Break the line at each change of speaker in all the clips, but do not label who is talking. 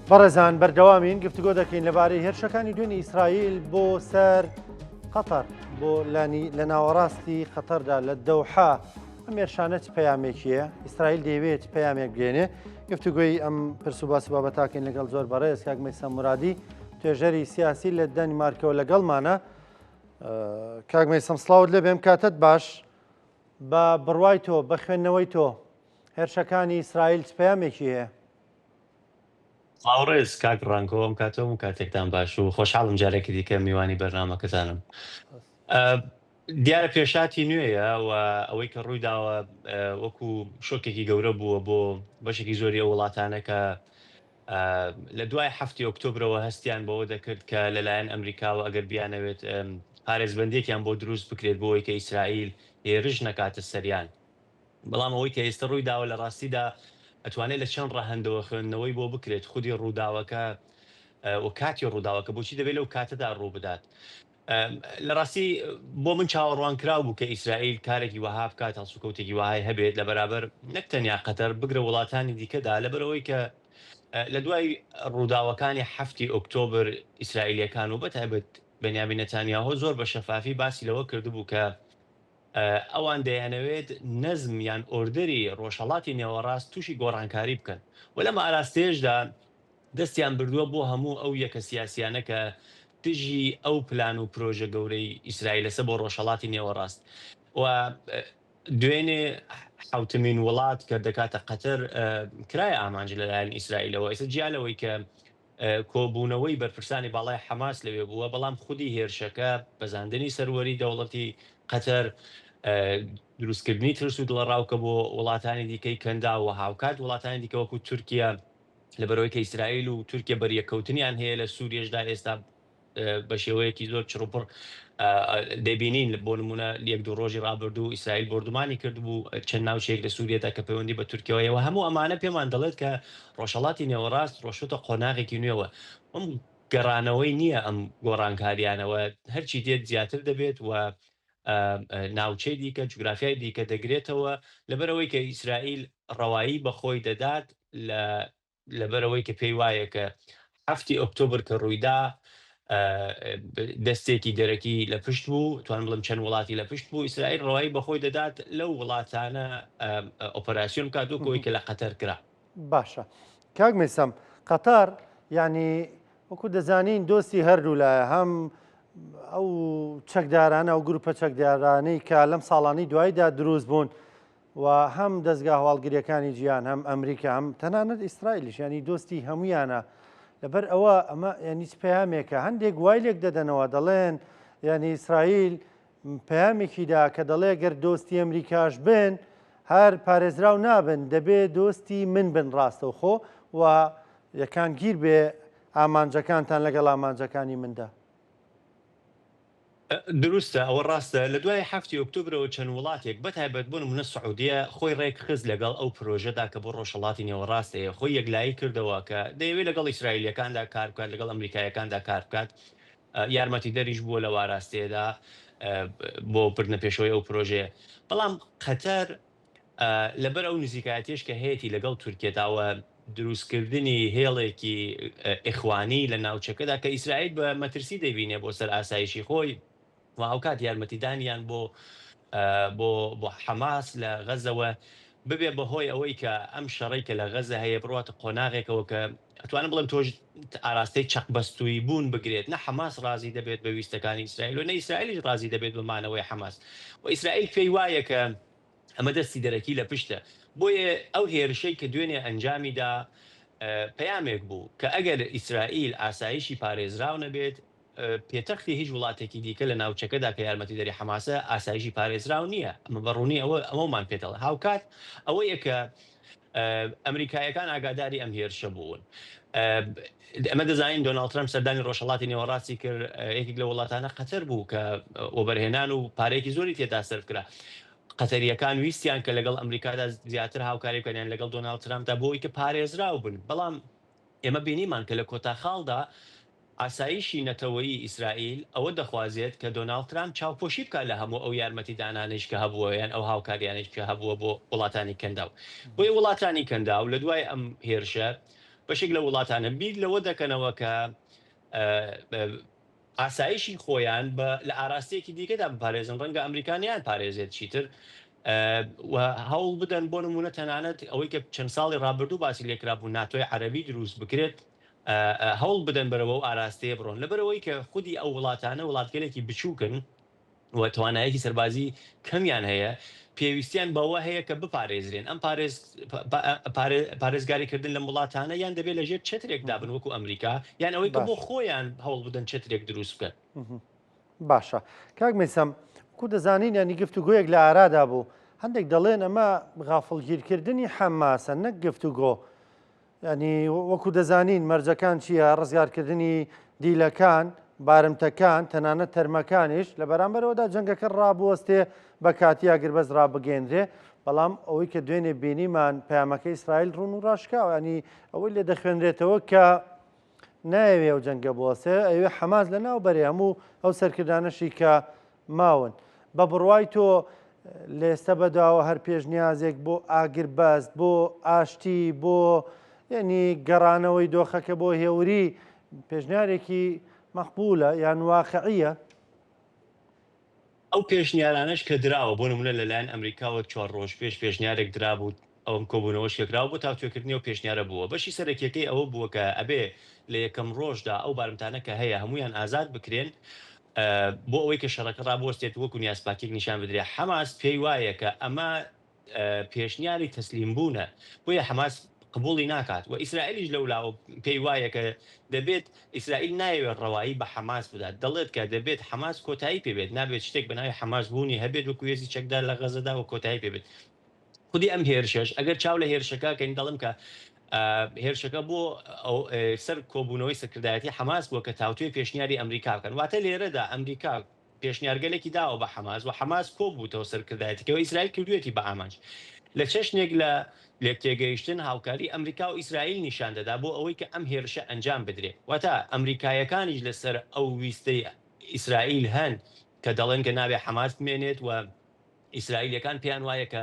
بەڕێزان بەردەوامین گفتوگۆ دەکەین لەبارەی هێرشەکانی دوێنی ئیسرائیل بۆ سەر قەتەر بۆ لانی لە ناوەڕاستی قەتەردا لە دەوحە ئەم هێرشانە چ پەیامێکیە ئیسرائیل دەیەوێت پەیامێک بگەێنێ گفتوگۆی ئەم پرس و باس و بابەتاکەین لەگەڵ زۆر بەڕێز کاک مەیسەم مرادی توێژەری سیاسی لە دەنیمارکەوە لەگەڵمانە کاک مەیسەم سڵاوت لێ بێم کاتت باش بە بڕوای تۆ بە خوێندنەوەی تۆ هێرشەکانی ئیسرائیل چ پەیامێکی هەیە؟
سڵاو ڕێز کاک ڕانکۆ ئەم کاتەم و کاتێکتان باش و خۆشحاڵم جارێکی دیکە میوانی بەرنامەکەتانم. دیارە پێشاتی نوێیە و ئەوەی کە ڕووی داوە وەکو شۆکێکی گەورە بووە بۆ بەشێکی زۆری ئەو وڵاتانە کە لە دوای حەفتی ئۆکتۆبرەوە هەستیان بەوە دەکرد کە لەلایەن ئەمریکاوە ئەگەر بیانەوێت پارێزبەندییەکیان بۆ دروست بکرێت بۆ ئەوەی کە ئیسرائیل هێرش نەکاتە سەریان. بەڵام ئەوەی کە ئێستە ڕووی داوە لە ڕاستیدا ئەتوانێت لە چەند ڕەهەندەوە خوێندنەوەی بۆ بکرێت، خودی ڕووداوەکە و کاتی ڕووداوەکە بۆچی دەبێت لەو کاتەدا ڕوو بدات. لە ڕاستی بۆ من چاوەڕوانکراو بوو کە ئیسرائیل کارێکی وەها بکات، هەڵسوکەوتێکی وەهای هەبێت لە بەرابەر نەک تەنیا قەتەر، بگرە وڵاتانی دیکەدا، لەبەرئەوەی کە لە دوای ڕووداوەکانی حەفتی ئۆکتۆبر ئیسرائیلییەکان و بەتایبەت بنیامین نەتانیاهۆ زۆر بە شەفافی باسی لەوە کردبوو کە ئەوان دەیانەوێت نەزم یان order ی ڕۆژهەڵاتی نێوەڕاست تووشی گۆڕانکاری بکەن و لەم ئاراستەیەشدا دەستیان بردووە بۆ هەموو ئەو یەکە سیاسیانە کە دژی ئەو پلان و پرۆژە گەورەی ئیسرائیلەسە بۆ ڕۆژهەڵاتی نێوەڕاست و دوێنێ حەوتمین وڵات کە دەکاتە قەتەر کرایە ئامانج لەلایەن ئیسرائیلەوە ئێستا جیا لەوەی کە کۆبوونەوەی بەرپرسانی باڵای حەماس لەوێ بووە، بەڵام خودی هێرشەکە، بەزاندنی سەروەری دەوڵەتی قەتەر، دروستکردنی ترس و دڵەڕاوکە بۆ وڵاتانی دیکەی کەنداو و هاوکات وڵاتانی دیکە وەکو تورکیە، لەبەرئەوەی کە ئیسرائیل و تورکیە بەریەککەوتنیان هەیە لە سوریەشدا ئێستا بە شێوەیەکی زۆر چڕوپڕ دەبینین، بۆ نموونە یەک دوو ڕۆژی ڕابردوو ئیسرائیل بۆردومانی کردبوو چەند ناوچەیەک لە سووریەدا کە پەیوەندی بە تورکیەوە هەیە و هەموو ئەمانە پێمان دەڵێت کە ڕۆژهەڵاتی نێوەڕاست ڕۆشتۆتە قۆناغێکی نوێوە. ئەم گەڕانەوەی نییە ئەم گۆڕانکاریانەوە هەرچی دێت زیاتر دەبێت و ناوچەی دیکە، جوگرافیای دیکە دەگرێتەوە، لەبەرئەوەی کە ئیسرائیل ڕەوایی بە خۆی دەدات لە لەبەرئەوەی کە پێی وایە کە حەفتی ئۆکتۆبر کە ڕوویدا دەستێکی دەرەکی لە پشت بوو، توانم بڵێم چەند وڵاتی لە پشت بوو، ئیسرائیل ڕەوایی بەخۆی دەدات لەو وڵاتانە ئۆپەراسیۆن بکات وەک ئەوەی کە لە قەتەر کرا.
باشە کاک مەیسەم قەتەر یانی وەکو دەزانین دۆستی هەردوولایە هەم ئەو چەکدارانە ئەو گروپە چەکدارانەی کە لەم ساڵانی دواییدا دروست بوون و هەم دەزگا هەواڵگریەکانی جیهان هەم ئەمریکا هەم تەنانەت ئیسرائیلیش ینی دۆستی هەمویانە لەبەر ئەوە ئەمە ینی چ پەیامێکە هەندێک وای لێک دەدەنەوە دەڵێن ینی ئیسرائیل پەیامێکی دا کە دەڵێ گەر دۆستی ئەمریکاش بن هەر پارێزراو نابن دەبێ دۆستی من بن ڕاستەوخۆ و یەکانگیر بێ ئامانجەکانتان لەگەڵ ئامانجەکانی مندا.
دروستە، ئەوە ڕاستە، لە دوای حەفتی ئۆکتۆبرەوە چەند وڵاتێک، بە تایبەت بۆ نموونە سعودیە، خۆی ڕێکخست لەگەڵ ئەو پرۆژەدا کە بۆ ڕۆژهەڵاتی نێوەڕاست هەیە، خۆی یەکلایی کردەوە کە دەیەوێت لەگەڵ ئیسرائیلییەکاندا کار بکات، لەگەڵ ئەمریکاییەکاندا کار بکات، یارمەتیدەریش بووە لەو ئاراستەیەدا بۆ بردنە پێشەوەی ئەو پرۆژەیە. بەڵام قەتەر لەبەر ئەو نزیکایەتیەش کە هەیەتی لەگەڵ تورکیەدا و دروستکردنی هێڵێکی ئیخوانی لە ناوچەکەدا کە ئیسرائیل بە مەترسی دەیبینێ بۆ سەر ئاسایشی خۆی و هاوکات یارمەتیدانیان بۆ بۆ بۆ حەماس لە غەزەوە ببێ بە هۆی ئەوەی کە ئەم شەڕەی کە لە غەزە هەیە بڕواتە قۆناغێکەوە کە ئەتوانم بڵێم تۆش ئاراستەی چەقبەستوویی بوون بگرێت، نە حەماس ڕازی دەبێت بە ویستەکانی ئیسرائیل و نە ئیسرائیلیش ڕازی دەبێت بە مانەوەی حەماس و ئیسرائیل پێی وایە کە ئەمە دەستی دەرەکی لە پشتە. بۆیە ئەو هێرشەی کە دوێنێ ئەنجامی دا پەیامێک بوو کە ئەگەر ئیسرائیل ئاسایشی پارێزراو نەبێت، پێتەختی هیچ وڵاتێکی دیکە لە ناوچەکەدا کە یارمەتیدەری حەماسە ئاسایشی پارێزراو نییە. ئەمە بە ڕوونی ئەوە ئەوەمان پێ دەڵێت. هاوکات ئەوەیە کە ئەمریکاییەکان ئاگاداری ئەم هێرشە بوون. ئەمە دەزانین دۆناڵد ترەمپ سەردانی ڕۆژهەڵاتی نێوەڕاستی کرد، یەکێک لەو وڵاتانە قەتەر بوو کە وەبەرهێنان و پارەیەکی زۆری تێدا سەرف کرا. قەتەرییەکان ویستیان کە لەگەڵ ئەمریکادا زیاتر هاوکاری بکەن یان لەگەڵ دۆناڵد ترەمپدا بۆ ئەوەی کە پارێزراو بن. بەڵام ئێمە بینیمان کە لە کۆتا خاڵدا ئاسایشی نەتەوەیی ئیسرائیل ئەوە دەخوازێت کە دۆناڵد ترامپ چاوپۆشی بکات لە هەموو ئەو یارمەتیدانانەیش کە هەبووە یان ئەو هاوکاریانەیش کە هەبووە بۆ وڵاتانی کەنداو. بۆیە وڵاتانی کەنداو لە دوای ئەم هێرشە. بەشێک لە وڵاتانە بیر لەوە دەکەنەوە کە ئاسایشی خۆیان بە لە ئاراستەیەکی دیکەدا بپارێزن، ڕەنگە ئەمریکا نەیانپارێزێت چیتر و هەوڵ بدەن بۆ نموونە تەنانەت ئەوەی کە چەند ساڵی ڕابردوو باسی لێکرابوو ناتۆی عەرەبی دروست بکرێت هەوڵ بدەن بەرەو ئەو ئاراستەیە بڕۆن لەبەرئەوەی کە خودی ئەو وڵاتانە وڵاتگەلێکی بچووکن و توانایەکی سەربازی کەمیان هەیە، پێویستیان بەوە هەیە کە بپارێزرێن. ئەم پارێزگاریکردن لەم وڵاتانە یان دەبێت لەژێر چەترێکدا بن وەکو ئەمریکا، یان ئەوەی کە بۆ خۆیان هەوڵ بدەن چەترێک دروست بکەن.
باشە کاک مەیسەم، وەکو دەزانین یانی گفتوگۆیەک لە ئارادا بوو، هەندێک دەڵێن ئەمە غافڵگیرکردنی حەماسە نەک گفتوگۆ. یانی وەکو دەزانین مەرجەکان چییە، ڕزگارکردنی دیلەکان، بارمتەکان، تەنانەت تەرمەکانیش، لە بەرامبەرەوەدا جەنگەکە ڕابوەستێ بە کاتی ئاگربەست ڕابگەیەنرێ، بەڵام ئەوەی کە دوێنێ بینیمان پەیامەکەی ئیسرائیل ڕوون و ڕاشکاوە، یانی ئەوەی لێ دەخوێنرێتەوە کە نایەوێ ئەو جەنگە بوەستێ، ئەیەوێ حەماس لەناو بەرێ، هەموو ئەو سەرکردانەشی کە ماون. بە بڕوای تۆ لە ئێستا بەدواوە هەر پێشنیازێک بۆ ئاگربەست، بۆ ئاشتی، بۆ یعنی گەڕانەوەی دۆخەکە بۆ هێوری پێشنیارێکی مەقبولە یان واقعیە؟
ئەو پێشنیارانەش کە دراوە، بۆ نمونە لەلایەن ئەمریکاوە چوار ڕۆژ پێش پێشنیارێک درابوو، ئەوم کۆبوونەوەش کە کراوە بۆ تاوتوێکردنی ئەو پێشنیارە بووە، بەشی سەرەکیەکەی ئەوە بووە کە ئەبێ لە یەکەم ڕۆژدا ئەو بارمتانە کە هەیە هەموویان ئازاد بکرێن، بۆ ئەوەی کە شەڕەکە ڕابوەستێت وەکو نیازپاکیەک نیشان بدرێت، حەماس پێی وایە کە ئەمە پێشنیاری تەسلیم بوونە، بۆیە حەماس قبوڵی ناکات و ئیسرائیلیش لەولاوە پێی وایە کە دەبێت ئیسرائیل نایەوێت ڕەوایی بە حەماس بدات، دەڵێت کە دەبێت حەماس کۆتایی پێ بێت، نابێت شتێک بە ناوی حەماس بوونی هەبێت وەکو هێزی چەکدار لە غەزەدا و کۆتایی پێ بێت. خودی ئەم هێرشەش ئەگەر چاو لە هێرشەکە کەین دەڵێم کە هێرشەکە بۆ سەر کۆبوونەوەی سەرکردایەتی حەماس بووە کە تاوتوێی پێشنیاری ئەمریکا بکەن واتە لێرەدا ئەمریکا پێشنیارگەلێکی داوە بە حەماس و حەماس کۆبووتەوە سەرکردایەتیکەوە ئیسرائیل کردوێتی بە ئامانج لە چەشنێک لە لێکتێگەیشتن هاوکاری ئەمریکا و ئیسرائیل نیشان دەدا بۆ ئەوەی کە ئەم هێرشە ئەنجام بدرێ واتە ئەمریکایەکانیش لەسەر ئەو ویستەی ئیسرائیل هەن کە دەڵێن کە نابێ حەماس بمێنێت و ئیسرائیلیەکان پێیان وایە کە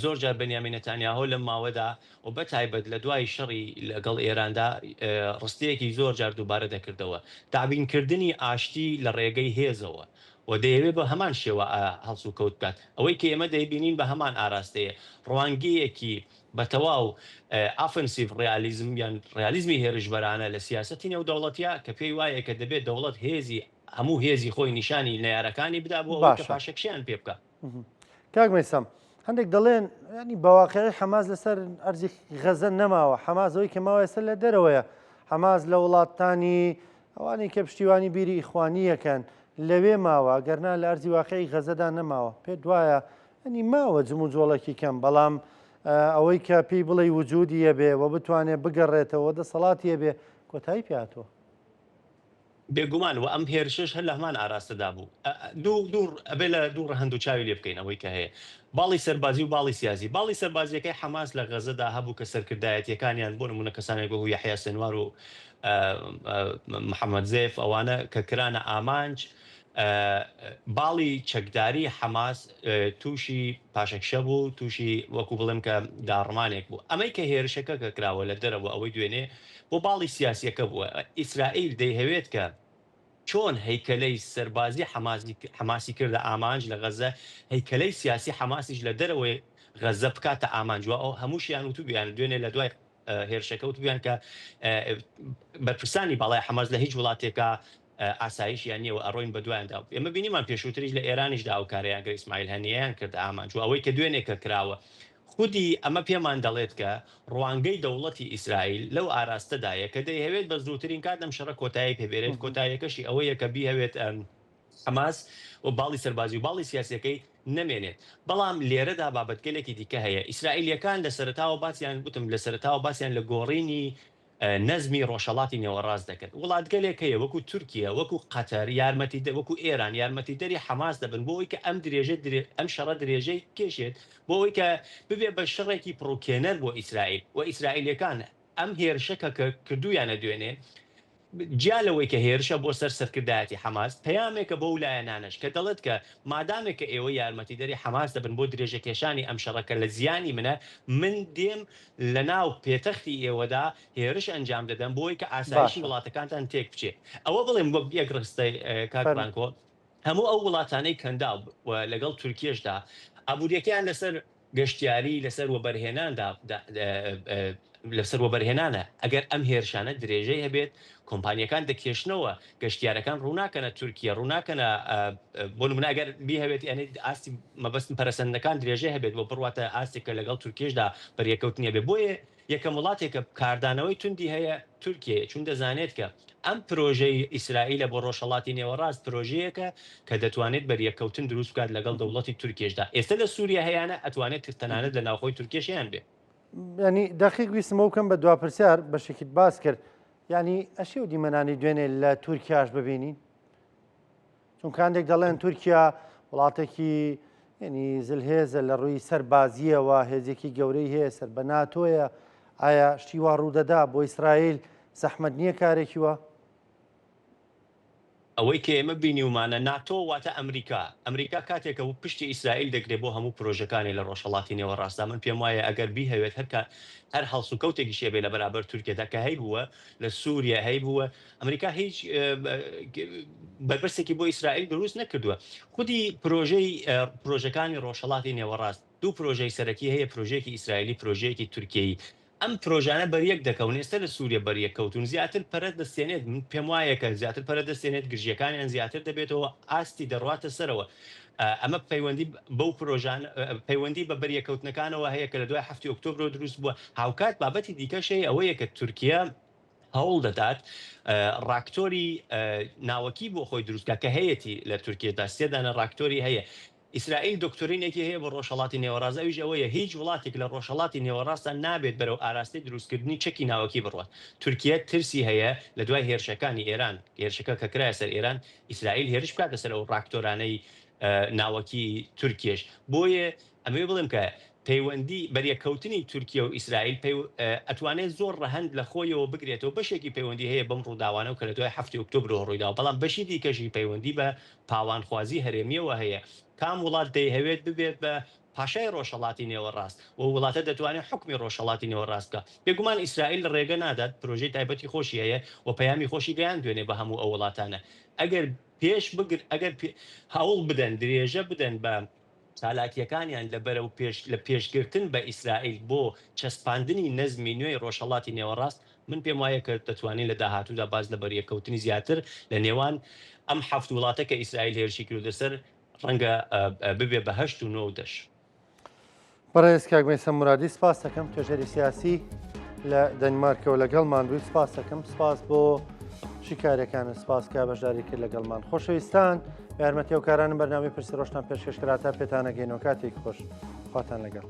زۆر جار بنیامین نەتانیاهۆ لەم ماوەدا و بە تایبەت لە دوای شەڕی لەگەڵ ئێراندا ڕستەیەکی زۆر جار دووبارە دەکردەوە، دابینکردنی ئاشتی لە ڕێگەی هێزەوە و دەیەوێت بە هەمان شێوە هەڵسوکەوت بکات. ئەوەی کە ئێمە دەیبینین بە هەمان ئاراستەیە، ڕوانگەیەکی بە تەواو offensive realism یان ڕیالیزمی هێرشبەرانە لە سیاسەتی نێودەوڵەتیە کە پێی وایە کە دەبێت دەوڵەت هێزی هەموو هێزی خۆی نیشانی نەیارەکانی بدا بۆ ئەوەی کە
باشە.
پاشەکشەیان پێ بکا.
کاک مەیسەم هەندێک دەڵێن ینی بەواقعی حەماس لەسەر ئەرزی غەزە نەماوە حەماس ئەوەی کە ماوە ئێستا لە دەرەوەیە حەماس لە وڵاتانی ئەوانەی کە پشتیوانی بیری ئیخوانیەکەن لەوێ ماوە گەرنا لە ئەرزی واقعی غەزەدا نەماوە پێت وایە ینی ماوە جموجۆڵێکی کەم بەڵام ئەوەی کە پێی بڵێ وجودی هەبێ و بتوانێ بگەڕێتەوە دەسەڵاتی هەبێ کۆتایی پێهاتووە.
بێگومان وە ئەم هێرشەش هەر لە هەمان ئاراستەدا بوو. دوو ئەبێ لە دوو ڕەهەند و چاوی لێ بکەین ئەوەی کە هەیە باڵی سەربازی و باڵی سیاسی. باڵی سەربازییەکەی حەماس لە غەزەدا هەبوو کە سەرکردایەتییەکانیان بۆ نموونە کەسانێک وەکوو یەحیا سنوار و محەمەد زێف ئەوانە کە کرانە ئامانج باڵی چەکداری حەماس تووشی پاشەکشە بوو تووشی وەکوو بڵێم کە داڕمانێک بوو. ئەمەی کە هێرشەکە کە کراوە لە دەرەوە ئەوەی دوێنێ بۆ باڵی سیاسیەکە بووە. ئیسرائیل دەیهەوێت کە چۆن هەیکەلەی سەربازی حەماسی کردە ئامانج لە غەزە، هەیکەلەی سیاسی حەماسیش لە دەرەوەی غەزە بکاتە ئامانج و هەمووشیان وتوبیان دوێنێ لە دوای هێرشەکە وتبویان کە بەرپرسانی باڵای حەماس لە هیچ وڵاتێکا ئاسایشیان نییە و ئەڕۆین بە دوایاندا. ئێمە بینیمان پێشووتریش لە ئێرانیشدا ئەو کارەیان کرد، ئیسماعیل هەنیەیان کردە ئامانج و ئەوەی کە دوێنێ کە کراوە خودی ئەمە پێمان دەڵێت کە ڕوانگەی دەوڵەتی ئیسرائیل لەو ئاراستەدایە کە دەیهەوێت بە زووترین کات ئەم شەڕە کۆتایی پێ بێنێت، کۆتاییەکەشی ئەوەیە کە بیهەوێت حەماس و باڵی سەربازی و باڵی سیاسیەکەی نەمێنێت. بەڵام لێرەدا بابەتگەلێکی دیکە هەیە. ئیسرائیلییەکان لە سەرەتاوە باسیان گوتم لە سەرەتاوە باسیان لە گۆڕینی نەزمی ڕۆژهەڵاتی نێوەڕاست دەکرد. وڵاتگەلێک هەیە وەکو تورکیە، وەکو قەتەر، یارمەتیدە وەکو ئێران یارمەتیدەری حەماس دەبن بۆ ئەوەی کە ئەم درێژە ئەم شەڕە درێژەی بکێشێت بۆ ئەوەی کە ببێ بە شەڕێکی پڕوکێنەر بۆ ئیسرائیل و ئیسرائیلیەکان ئەم هێرشە کە کردوویانە دوێنێ. جیا لەوەی کە هێرشە بۆ سەر سەرکردایەتی حەماس، پەیامێکە بەو لایەنانەش کە دەڵێت کە مادامێک کە ئێوە یارمەتیدەری حەماس دەبن بۆ درێژەکێشانی ئەم شەڕە کە لە زیانی منە، من دێم لە ناو پێتەختی ئێوەدا هێرش ئەنجام دەدەم بۆی کە ئاسایشی
باشە.
وڵاتەکانتان تێک بچێ. ئەوە بڵێم وەک یەک ڕستە کاک
فەرموو.
فرانکۆ، هەموو ئەو وڵاتانەی کەنداو و لەگەڵ تورکیەشدا ئابووریەکەیان لەسەر گەشتیاری لەسەر وەبەرهێنان لەسەر وەبەرهێنانە، ئەگەر ئەم هێرشانە درێژەی هەبێت کۆمپانیەکان دەکێشنەوە، گەشتیارەکان ڕووناکەنە تورکیە، ڕووناکەنە بۆ نمونە ئەگەر بیهەوێت یانی ئاستی مەبەستم پەرەسەندنەکان درێژەی هەبێت و بڕواتە ئاستێک کە لەگەڵ تورکیەشدا بەریەکەوتنی هەبێت، بۆیە یەکەم وڵاتێک کە کاردانەوەی توندی هەیە تورکیەیە، چون دەزانێت کە ئەم پرۆژەی ئیسرائیلە بۆ ڕۆژهەڵاتی نێوەڕاست پرۆژەیەکە کە دەتوانێت بەریەککەوتن دروست بکات لەگەڵ دەوڵەتی تورکیەشدا، ئێستە لە سوریە هەیانە ئەتوانێت تەنانەت لە ناوخۆی تورکیەش هەیان بێ.
یانی دەقیق ویستم ئەو بکەم بە دوا پرسیار، بەشێکیت باس کرد، یانی ئەشێ ئەو دیمەنانەی دوێنێ لە تورکیاش ببینین؟ چونکە هەندێک دەڵێن تورکیا وڵاتێکی یعنی زلهێزە لە ڕووی سەربازیەوە هێزێکی گەورەی هەیە سەر بە ناتۆیە ئایا شتی وا ڕوودەدا بۆ ئیسرائیل زەحمەت نییە کارێکی وا؟
ئەوەی کە ئێمە بینیومانە ناتۆ واتە ئەمریکا، ئەمریکا کاتێکە و پشتی ئیسرائیل دەگرێت بۆ هەموو پرۆژەکانی لە ڕۆژهەڵاتی نێوەڕاستدا من پێم وایە ئەگەر بیهەوێت هەر هەر هەڵسوکەوتێکیش هەبێت لە بەرابەر تورکیەدا کە هەیبووە لە سوریە هەیبووە ئەمریکا هیچ بەربەستێکی بۆ ئیسرائیل دروست نەکردووە. خودی پرۆژەی پرۆژەکانی ڕۆژهەڵاتی نێوەڕاست دوو پرۆژەی سەرەکی هەیە، پرۆژەیەکی ئیسرائیلی، پرۆژەیەکی تورکیەیی. ئەم پرۆژانە بەریەک دەکەون، ئێستا لە سوریە بەریەک کەوتوون، زیاتر پەرە دەستێنێت، من پێم وایە کە زیاتر پەرە دەستێنێت، گرژییەکانیان زیاتر دەبێتەوە، ئاستی دەڕواتە سەرەوە. ئەمە پەیوەندی بەو پرۆژانە پەیوەندی بە بەریەککەوتنەکانەوە هەیە کە لە دوای حەفتی ئۆکتۆبرەوە دروست بووە. هاوکات بابەتی دیکەش هەیە ئەوەیە کە تورکیە هەوڵ دەدات ڕاکتۆری ناوەکی بۆ خۆی دروست بکات کە هەیەتی لە تورکیەدا سێ دانە ڕاکتۆری هەیە. ئیسرائیل دۆکتۆرینێکی هەیە بۆ ڕۆژهەڵاتی نێوەڕاست ئەویش ئەوەیە هیچ وڵاتێک لە ڕۆژهەڵاتی نێوەڕاستدا نابێت بەرەو ئاراستەی دروستکردنی چەکی ناوەکی بڕوات. تورکیە ترسی هەیە لە دوای هێرشەکانی ئێران، هێرشەکە کە کرایە سەر ئێران، ئیسرائیل هێرش بکاتە سەر ئەو ڕاکتۆرانەی ناوەکی تورکیەش. بۆیە ئەمەوێ بڵێم کە پەیوەندی بەریەککەوتنی تورکیە و ئیسرائیل ئەتوانێت زۆر ڕەهەند لە خۆیەوە بگرێتەوە، بەشێکی پەیوەندی هەیە بەم ڕووداوانەوە کە لە دوای حەفتی ئۆکتۆبرەوە ڕوویداوە، بەڵام بەشی دیکەشی پەیوەندی بە پاوانخوازی هەرێمییەوە هەیە، کام وڵات دەیهەوێت ببێت بە پاشای ڕۆژهەڵاتی نێوەڕاست و وڵاتە دەتوانێت حوکمی ڕۆژهەڵاتی نێوەڕاست بکات. بێگومان ئیسرائیل ڕێگە نادات، پرۆژەی تایبەتی خۆشی هەیە و پەیامی خۆشی گەیاندوێنێ بە هەموو ئەو وڵاتانە. ئەگەر پێش بگر ئەگەر هەوڵ بدەن درێژە بدەن بە چالاکییەکانیان لە بەرەو پێش لە پێشگرتن بە ئیسرائیل بۆ چەسپاندنی نەزمی نوێی ڕۆژهەڵاتی نێوەڕاست، من پێم وایە کە دەتوانین لە داهاتوودا باس لە بەریەککەوتنی زیاتر لە نێوان ئەم حەفت وڵاتە کە ئیسرائیل هێرشی کردووەتە سەر، ڕەنگە ببێ بە هەشت و نۆ و دەش.
بەڕێز کاک مەیسەم مورادی سپاس دەکەم توێژەری سیاسی لە دەنمارکەوە لەگەڵمان بووی سپاس دەکەم سپاس بۆ شیکارەکانە سپاس کە بەشداری کرد لەگەڵمان خۆشەویستان یارمەتی و کارانم بەرنامەی پرسی ڕۆژتان پێشکەش کرا تا پێتانەگەینەوە کاتێک خۆش خواتان لەگەڵ.